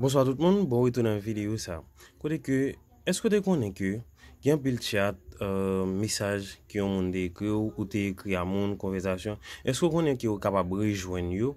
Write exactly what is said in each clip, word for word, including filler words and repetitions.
Bonswa tout moun, bon retou nan videyo sa. Kote ke, èske w te konnen ke gen anpil chat, euh, mesaj ke yon moun te ekri w, ou te ekri a moun, konvèsasyon? Èske w konnen ke w kapab rejwenn yo?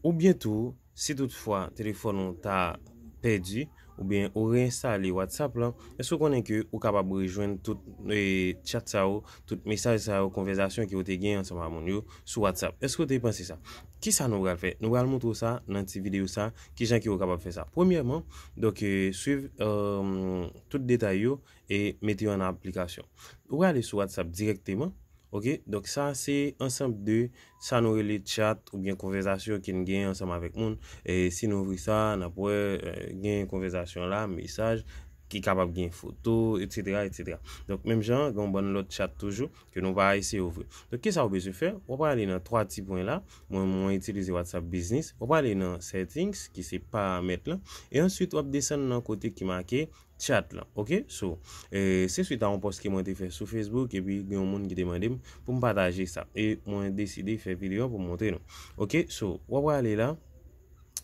Oubyen tou, si toutfwa telefòn ou ta pèdi, oubyen ou reenstale WhatsApp lan, èske w konnen ke ou kapab rejwenn tout, eh, chat sa yo, tout mesaj sa yo, konvèsasyon ke w te gen ansanm a moun yo sou WhatsApp? Èske w te panse sa? Kisa nou pral fè? Nou pral montre w sa nan ti videyo sa, kijan ke w kapab fè sa. Premyèman, donk, eh, swiv, eh, tout detay yo e mete yo an aplikasyon. Ou prale sou WhatsApp dirèkteman. Ok, donk sa se ansanm de sa nou rele chat oubyen konvèsasyon ke n gen ansanm avèk moun. E si nou ouvri sa, n ap wè, eh, gen konvèsasyon la, mesaj, ki kapab gen foto, et cetera, et cetera. Donk, menm jan, gen yon bann lòt chat toujou ke nou va eseye ouvri. Donk, kisa w bezwen fè? W ap prale nan twa ti pwen la. Mwen, mwen itilize WhatsApp Business. W ap prale nan Settings, ki se paramèt lan. E answit, w ap desann nan kote ki make chat lan, ok? So, eh, se swit a yon pòs ke mwen te fè sou Facebook, epi gen yon moun ki te mande m pou m pataje sa. E mwen deside fè videyo an pou m montre nou. Ok, so, w ap prale la,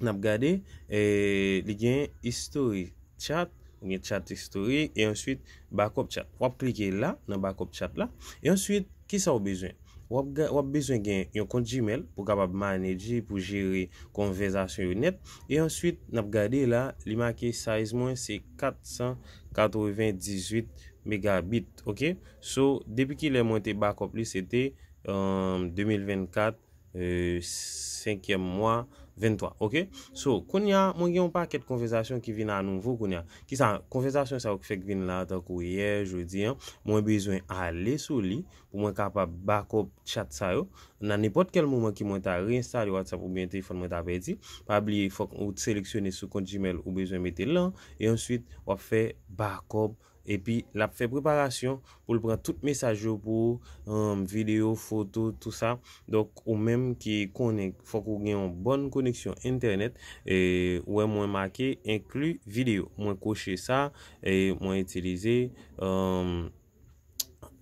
n ap gade, eh, li gen history chat, ou gen chat history, e answit backup chat. W ap klike la, nan backup chat la, e answit, kisa w bezwen? W ap ga-, w ap bezwen gen yon kont Gmail pou kapab manage, pou jere konvèsasyon yo nèt. E answit, n ap gade la, li make size mwen se kat san katrevendizuit megabit, ok? So, depi kilè mwen te backup li, se te, um, de mil vennkat, eh, senkyèm mwa, venntwa, ok? So, kounye a, mwen gen yon pakèt konvèsasyon ki vin a nouvo kounye a. Kisa, konvèsasyon sa yo k fèk vin la, tankou yè, jodi an, mwen bezwen ale sou li pou mwen kapab backup chat sa yo. Nan nenpòt kèl moman ke mwen ta reenstale WhatsApp oubyen telefòn mwen ta pèdi, pa bliye, fòk ou seleksyone sou kont Gmail ou bezwen mete l lan, e answit, w ap fè backup, epi l ap fè preparasyon pou l pran tout mesaj yo pou ou, um, videyo, foto, tou sa. Donk, ou menm ki konnen, fòk ou gen yon bòn koneksyon entènèt, e ou wè mwen make inclut vidéo. Mwen koche sa, e mwen itilize, um,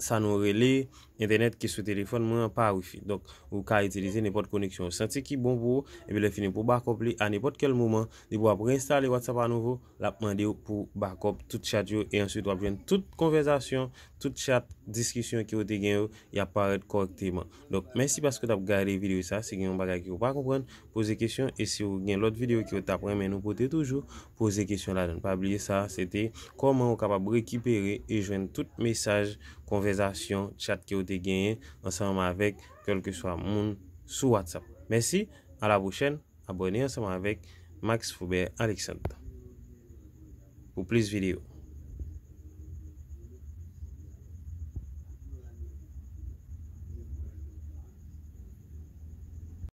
sa nou rele entènèt ki sou telefòn mwen an pa wifi. Donk, ou ka itilize nenpòt koneksyon ou santi ki bon pou ou, epi lè fini pou backup li a nenpòt kèl moman, depi w ap reenstale WhatsApp a nouvo, l ap mande w pou backup tout chat yo, e answit w ap jwenn tout konvèsasyon, tout chat, diskisyon ke w te gen yo, y ap parèt kòrèkteman. Donk, mèsi paske w t ap gade videyo sa. Si gen yon bagay ke w pa konprann, poze kesyon, e si w gen lòt videyo ke w t ap renmen nou pote toujou, poze kesyon ladan. Pa bliye sa, se te kòman ou kapab rekipere e jwenn tout mesaj, konvèsasyon, chat ke w te genyen ansanm avèk kèlkeswa moun sou WhatsApp. Mèsi, a la pwochèn, abòne ansanm avèk Max Foubert Alexandre pou plis videyo.